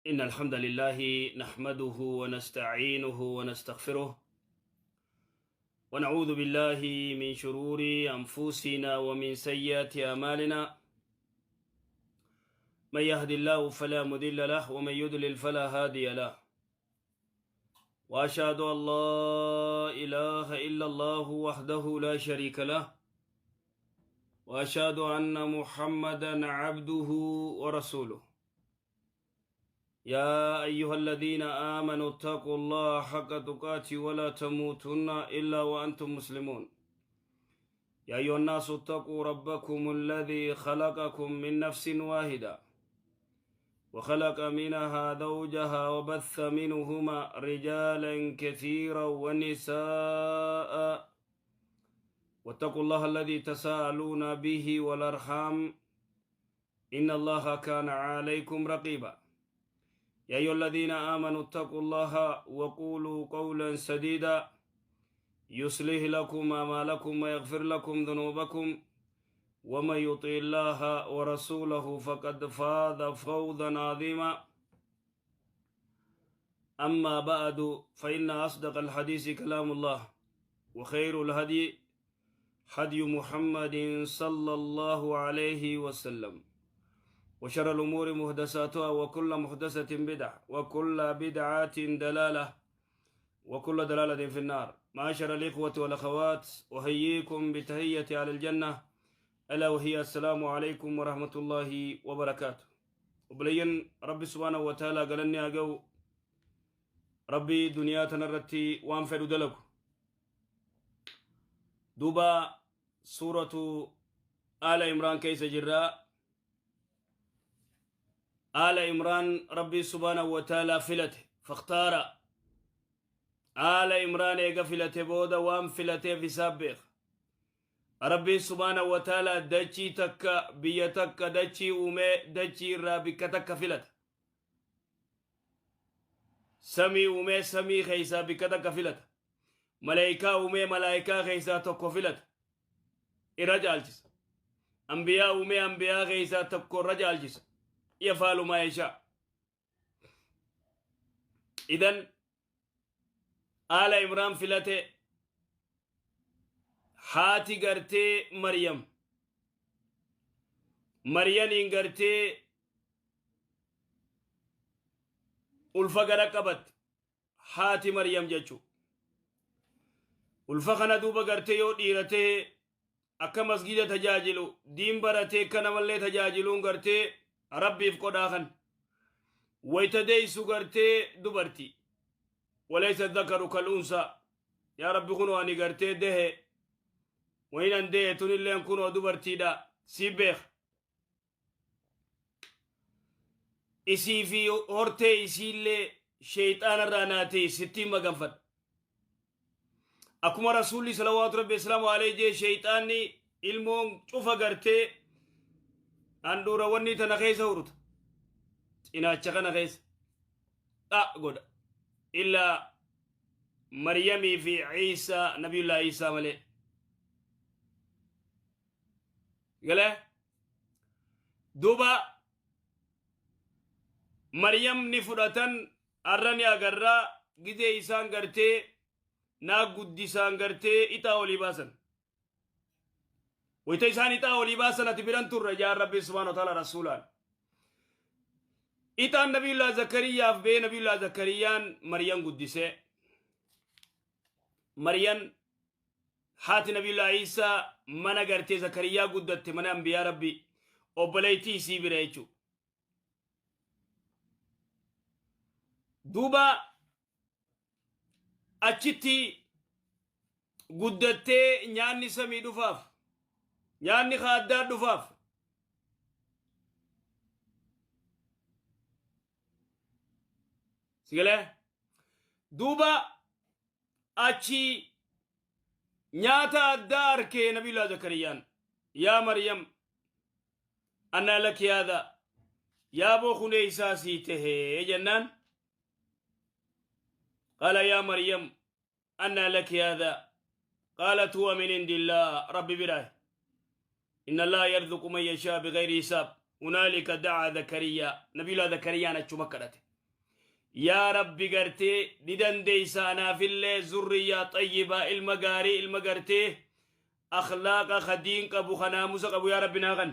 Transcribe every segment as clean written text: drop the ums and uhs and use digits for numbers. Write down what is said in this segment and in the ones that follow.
إن الحمد لله نحمده ونستعينه ونستغفره ونعوذ بالله من شرور أنفسنا ومن سيئات أعمالنا. من يهد الله فلا مضل له ومن يضلل فلا هادي له. وأشهد أن لا إله إلا الله وحده لا شريك له وأشهد أن محمدا عبده ورسوله. يا أيها الذين آمنوا اتقوا الله حق تقاته ولا تموتن إلا وأنتم مسلمون. يا أيها الناس اتقوا ربكم الذي خلقكم من نفس واحدة وخلق منها زوجها وبث منهما رجالا كثيرا ونساء، واتقوا الله الذي تساءلون به والأرحام إن الله كان عليكم رقيبا. يا أيها الذين آمنوا اتقوا الله وقولوا قولا سديدا يصلح لكم أعمالكم ويغفر لكم ذنوبكم، ومن يطع الله ورسوله فقد فاز فوزا عظيما. أما بعد، فإن أصدق الحديث كلام الله، وخير الهدي هدي محمد صلى الله عليه وسلم، وشر الأمور محدثاتها، وكل محدثة بدعة، وكل بدعة دلالة، وكل دلالة في النار. معاشر الإخوة والأخوات، أحييكم بتحية على الجنة، ألا وهي السلام عليكم ورحمة الله وبركاته. Obboleeyyan، Rabbi سبحانه وتعالى galanni haa ga'u. Rabbi duniyaa tanarratti waan fedhu dalagu. Duuba suuratu Aala Imraan keessa jirra. Aala Imraan Rabbi سبحانه وتعالى filate، فاختار آل عمران. Eega filate booda waan filateef isaaf beeka. Rabbiin سبحانه وتعالى dachii takka, biyya takka, dachii uumee, dachii irraa bikka takka filata. Samii uumee, samii keeysaa bikka takka filata. Malaayikaa uumee, malaayikaa keeysaa tokko filata, irra caalchisa. Ambiyaa uumee, ambiyaa keeysaa tokko irra caalchisa. يفعل ما يشاء. إذن آل عمران filate. Haati gartee Maryam, Maryaniin gartee ulfa gara qabatte, haati Maryam jechu. Ulfa kana duuba gartee yoo dhiiratee akka masgida tajaajilu, diin baratee akka namallee tajaajiluun gartee Rabbiif qodhaa kan wayta deeysu gartee dubarti. وليس الذكر كالأنثى. Yaa Rabbi, kunoo ani gartee dehe, wayinan dehe tunilleen kunoo dubartiidha, si beek. Isii fi hortee isiillee sheeyxaanarraa naatee sittiin maganfadha. Akkuma Rasuulli صلوات ربي وسلامه عليه jee, sheeyxaanni ilmoon cufa gartee handhuura wanni tana keessa huruta, cinaacha kana keessa dha godha, illaa Maryamii fi Ciisaa, Nabiyullaa Iisaa malee. Galee duuba Maryam ni fudhatan. Arra ni agarraa gizee isaan gartee naa guddisaan gartee ixaa olii baasan. Wayita isaan ixaa olii baasan ati biran turre jaan Rabbi سبحانه وتعالى rasuulaan. Ixaan Nabiyullaa Zakariyaaf bee, Nabiyullaa Zakariyaan Maryam guddisee. Maryam haati Nabiyullaa Iisaa mana gartee Zakariyaa guddatte, mana ambiyaa Rabbi obboleettii isii bira jechuudha. Duuba achitti guddattee nyaanni samii dhufaaf, nyaanni kaaddaa dhufaaf. Sigalee duuba achi nyaata addaa arkee Nabiyullaa Zakariyaan, "يا مريم أنى لك هذا?" Yaaboo kunee isaa sii tahee jennaan, قال يا مريم أنى لك هذا؟ قالت هو من عند الله، Rabbi biraa، إن الله يرزق من يشاء بغير حساب. هنالك دعا زكريا. Nabiyullaa Zakariyaan achuma kadhate. Yaa Rabbi, gartee ni dandeeysa anaafillee zurriyyaa xayyibaa, ilma gaarii, ilma gartee akhlaaqa ka diin qabu, ka naamusa qabu, yaa Rabbi naa kan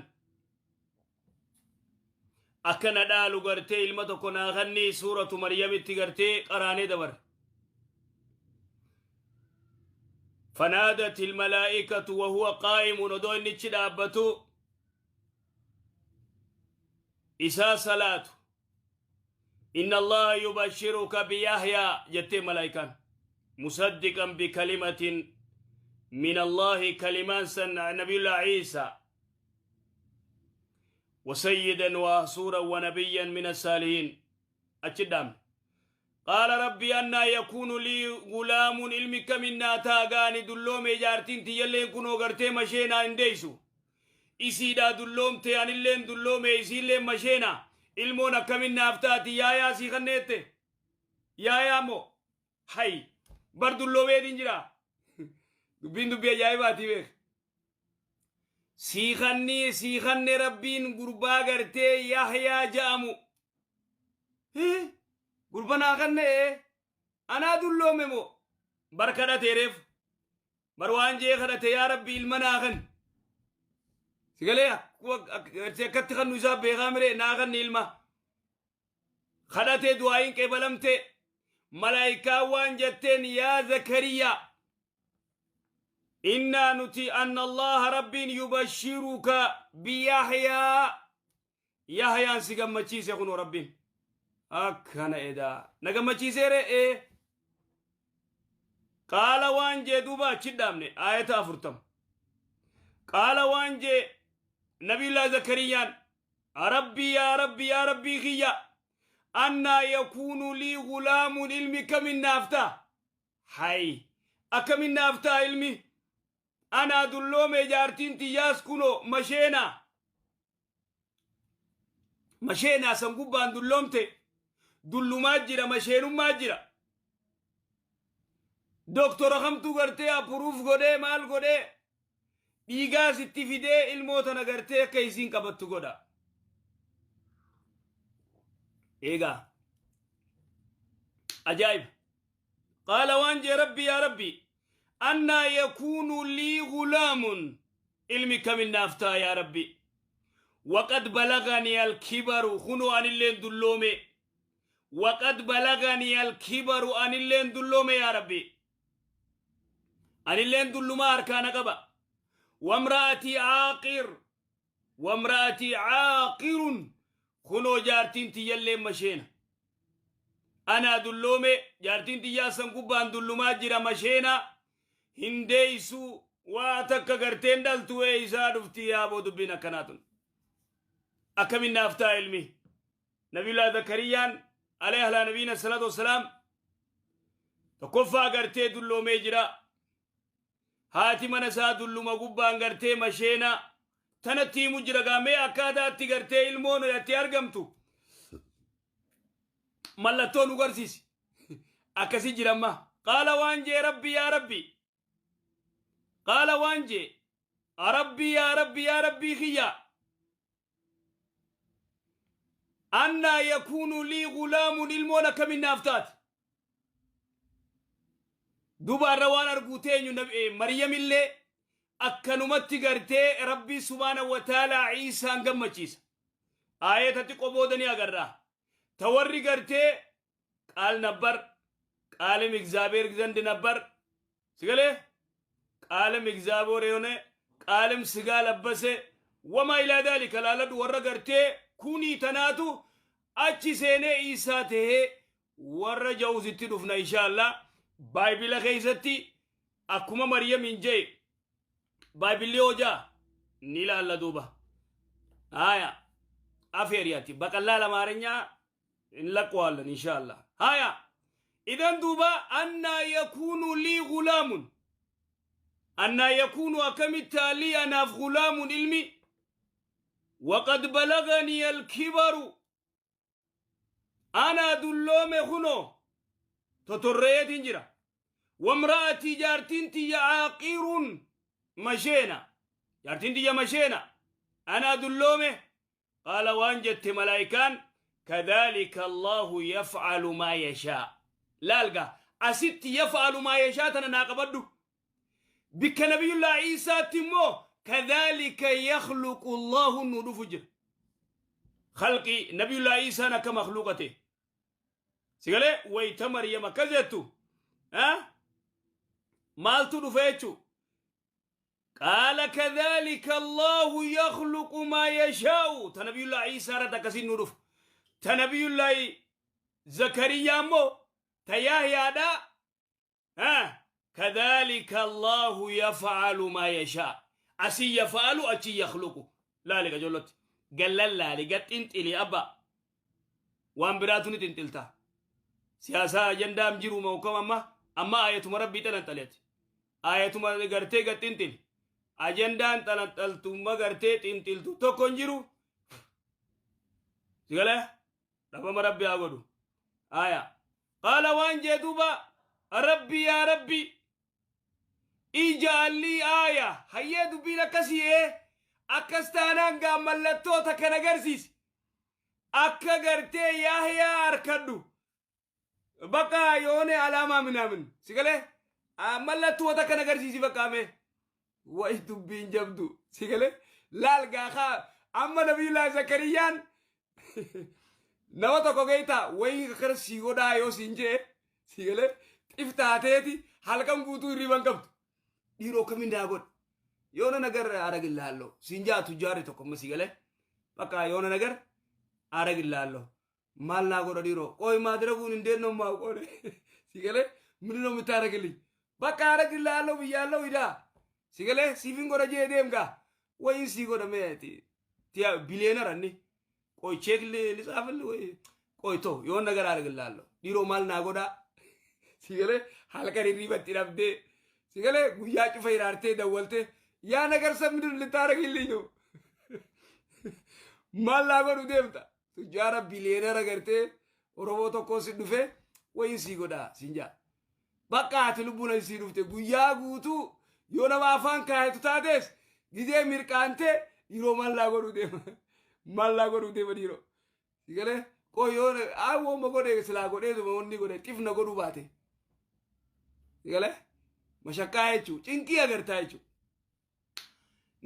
akka na dhaalu gartee ilma tokko naa kanni. Suuratu Maryamitti gartee qaraanee dabar. فنادت الملائكة وهو قائم, odoo innichi dhaabbatu isaa salaatu, "إن الله يبشرك بيحيى" jettee malaayikaan, مصدقا بكلمة من الله, كلمان سن نبي الله عيسى, وسيدا وحصورا ونبيا من الصالحين. أتشدام. قال رب أنى يكون لي غلام, ilmi akkamiin naa ta'a? Ani dulloome, jaartiin tiyyalleen kunoo gartee masheenaa hin deeysu. Isiidhaa dulloomte, anilleen dulloome, isiilleen masheena, ilmoon akkamin naaf taati? Yaayaa sii kanneette yaayaa moo hay bar dulloomeetiin jira. Dubbiin dubbii ajaa'ibaati beek. Sii kannii, sii kanne Rabbiin gurbaa gartee Yahyaa ja'amu. Gurba naa kanne, anaa dulloome moo bar kadhateereef bar waan jee kadhate, "Yaa Rabbi, ilma naa kan." Sigalee akkatti kannu isaa beekaa mire, naa kanni ilma kadhatee, du'aayin qeebalamte. Malaayikaa waan jetteen, "Yaa Zakariyaa, إنا nuti أن الله Rabbiin يبشرك بيحيى, Yahyaan si gammachiise. Kunoo Rabbiin akkana edaa na gammachiiseere." Ee, qaala waan jee duuba achi dhaabne, aayata 40. Qaala waan jee Nabiyullah Zakariyaan, "Rabbi, yaa Rabbi, yaa Rabbii kiyya, أنى يكون لي غلام, ilmi kamin naaf ta'a? Hay, akkamin naaf ta'a ilmi? Anaa dulloome, jaartiin tiyyaas kuno masheenaa masheenaa, san gubbaan dulloomte, dullumaa jira, masheenummaa jira. Doktora kamtu gartee approve godhee, maal godhee, dhiigaas itti fidee ilmoo tana gartee akka isiin qabattu godha?" Eegaa ajaa'iba. Qaala waan jee, "Rabbi, yaa Rabbi, أنى يكون لي غلام, ilmi kamin naaf ta'a, yaa Rabbi, وقد بلغني الكبر, kunoo anilleen dulloome. وقد بلغني الكبر, anilleen dulloome, yaa Rabbi, anilleen dullumaa harkaana qaba. وامرأتي عاقر, وامرأتي عاقر, kunoo jaartiin tiyyalleen masheena. Anaa dulloome, jaartiin tiyyaa san gubbaan dullumaa jira, masheena, hindeeysu, waa takka garteen dhaltu isaa dhufti. Yaaboo, dubbiin akkanaa tun akkamin naaf ta'a ilmi?" Nabiyullah Zakariyaan عليه على نبينا الصلاة والسلام tokkoffaa gartee dulloomee jira. Haati mana isaa dulluma gubbaan gartee masheena tanatti himu jira. Gaamee akkaataatti gartee ilmoon itti argamtu mallattoo nu garsiisi. Akkasi jiramma. Qaala waan jee, "Rabbi, yaa Rabbi," qaala waan jee, "Rabbi, yaa Rabbi, yaa Rabbii kiyya, أنى يكون لي غلام, ilmoon akkamin naaf taate?" Duba irra waan arguu teenyu, Maryamillee akkanumatti gartee Rabbii سبحانه وتعالى Ciisaan gammachiisa. Aayata xiqqoo boodanii agarraa ta warri gartee ቃል ነበር ቃልም እግዚአብሔር ዘንድ ነበር, sigalee ቃልም እግዚአብሔር የሆነ ቃልም ስጋ ለበሰ وما إلى ذلك laaladhu. Warra gartee kunii tanaatu achi seenee Iisaa tahee warra ja'usitti dhufna, insha Allah. Baayibila keeysatti akkuma Maryamiin jee baayibilli hojaa ni laalla duuba. Haya, afeeriyaati በቀላል አማርኛ እንለቀዋለን ኢንሻአላህ። Haya, idan duuba أنى يكون لي غلام, أنى يكون akkamitti لي anaaf غلام ilmi, وقد بلغني الكبر, anaa dulloome, kuno totorreetin jira, وامرأتي jaartiin tiyya عاقر masheena, jaartiin tiyya masheena, anaa dulloome. Qaala waan jette malaayikaan, Kadhalika Allahu yaf'alu maa yashaa. Laalga asitti yaf'alu maa yashaa tana naa qabadhu. Bikka Nabiyullaa Iisaatti immoo kadhalika yakhluqu Allahu nu dhufu jira. Khalqi Nabiyullaa Iisaan akka makhluuqa ta'e. Sigalee wayita Maryam akkas jettu maaltu dhufe jechuu? Qaala kadhalika Allahu yakhluqu maa yashaa'u. Ta Nabiyullaa Iisaa irratti akkasiin nu dhufa. Ta Nabiyullaa Zakariyaa immoo ta Yahyaadhaa kadhalika Allahu yaf'alu maa yashaa. Asii yaf'alu, achi yakhluqu. Laali qajoollotti. Gallan laali gaxxinxili abba. Waan biraatu ni xinxilta. Siyaasaa ajandaam jiru mawkam amma amma ayatuma rabbii xalanxaleeti. Ayatuma gartee gaxxinxili. Ajandaan xalanxaltumma gartee xinxiltu tokko hin jiru. Sigalee dhabama rabbi haa godhu. Aya. Qaala waan jee duuba, rabbi yaa rabbi ija'allii aaya. Hayyee, dubbiin akkasii akkas taanaan gaa mallattoota kan agarsiisi. Akka gartee Yaahyaa arkadhu. Bakka yoone alaamaa minaamin. Sigalee mallattoota kan agarsiisi bakka mee. Wayi dubbiin jabdu. Sigalee laal gaakaa amma Nabiyullaa Zakariyaan nama tokko geeytaa wayii akkana sii godhaa yoo siin jee, sigalee xiftaateeti halkan guutuu hirriban qabdu. Dhiiroo akkamiin daa godhe? Yoona nagar aragillaallo siin jaa tujjaarri tokko amma, sigalee bakka yoona nagar aragillaallo maal naa godha dhiiroo? Qoy maadiraguun hin deennoo maa qoone, sigalee ምንድን ነው የምታደርግልኝ? በቃ አረግልሃለሁ ብያለሁ ሂዳ፣ sigalee siifin godha jee deemgaa wayin sii godha meeti tiya biliyeenara inni qoy check ልጻፍልህ ወይ ቆይ ተው የሆነ ነገር አደርግልሃለሁ dhiiroo maal naa godhaa? Sigalee halkan hirribatti dhabdee, sigalee guyyaa cufa hiraartee dawwaltee yaa ነገር ሰብ ምንድን ልታደርግልኝ ነው? Maal naa godhu deemta? Tujjaara biliyeenara gartee Oromoo tokko si dhufe wayin sii godhaa siin jaa. Bakka ati lubbuun sii dhufte guyyaa guutuu yoo nama afaan kaayetu taates gidee mirqaantee dhiiroo maal naa godhu deema? Maal naa godhu deema dhiiroo? Sigalee qoy yoo awwooma godhe silaa godheetuma wanni godhe xifna godhuu baate. Sigalee mashaqqaa jechuu, cinqii agartaa jechuu.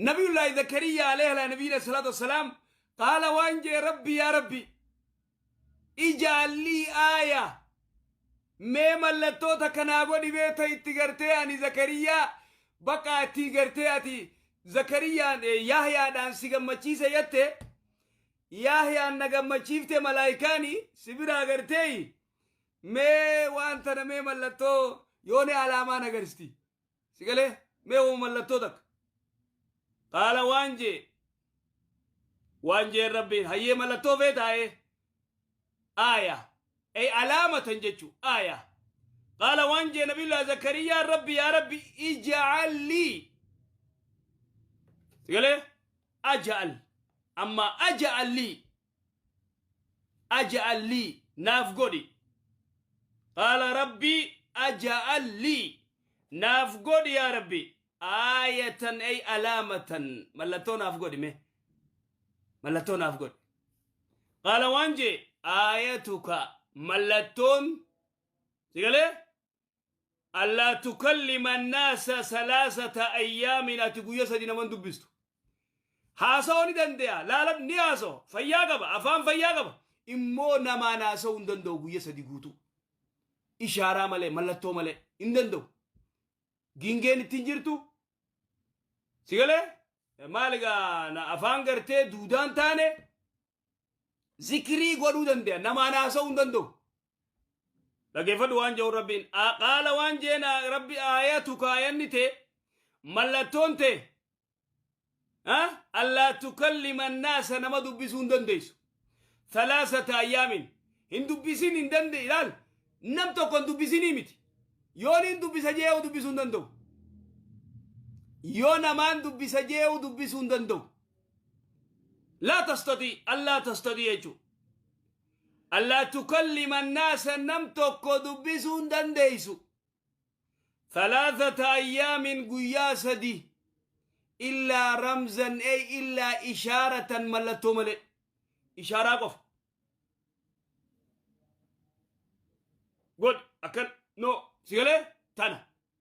Nabiyullaahi Zakariyaa alayhi ala nabiyina salaatu wassalaam qaala waan jee, rabbi yaa rabbi ija'allii aaya, mee mallattoota kanaa godhi beeta itti gartee ani Zakariyaa bakka ati gartee ati Zakariyaan Yahyaadhaan si gammachiise jette, Yahyaan na gammachiifte, malaayikaani si biraa gartee mee waan tana mee mallattoo yoone alaamaan agarsisti, si galee mee woo mallattoo takka. Qaala waan jee, waan jeen rabbiin, hayyee mallattoo fee taa'ee aaya ay alaamatan jechu aaya. Qaala waan jee Nabiyullah Zakariyaa, rabbi yaa rabbi ij'al lii, sigalee aj'al amma aj'al lii, aj'al lii naaf godhi. Qaala rabbi aj'al lii naaf godhi yaa rabbi aayatan ay alaamatan, mallattoo naaf godhi, mee mallattoo naaf godhi. Qaala waan jee, aayatuka mallattoon sigalee allaa tukallima annaasa salaasata ayyaamin, ati guyya 3 naman dubbistu. Haasa'uu ni dande'a, laala ni haasa'u, fayyaa qaba, afaan fayyaa qaba, immoo namaan haasa'uu hin danda'u guyya 3 guutuu, ishaaraa malee, mallattoo malee hin danda'u. Gingeen ittiin jirtu, sigalee maal egaa afaan gartee duudaan taane zikirii godhuu danda'a, namaan haasa'uu hin danda'u. Dhaggeeffadhu waan jedhu rabbiin. Qaala waan jeen rabbi, aayatuka aayanni ta'e mallattoon ta'e allaa tukallima annaasa nama dubbisuu hin dandeessu. Thalaasata ayyaamin hin dubbisin hin danda'e. Ilaal, nam tokko hin dubbisinii miti. Yoon hin dubbisa jee'u dubbisuu hin danda'u. Yoo namaan dubbisa jee'u dubbisuu hin danda'u. Laa tastati allaa tastati jechuudha. Allaa tukallima annaasa nam tokko dubbisuu hin dandeessu. Thalathata ayyaamin guyyaa 3 illaa ramzan ay illaa ishaaratan mallattoo malee. Ishaaraa qofa. Godhi akkan, no, si galee.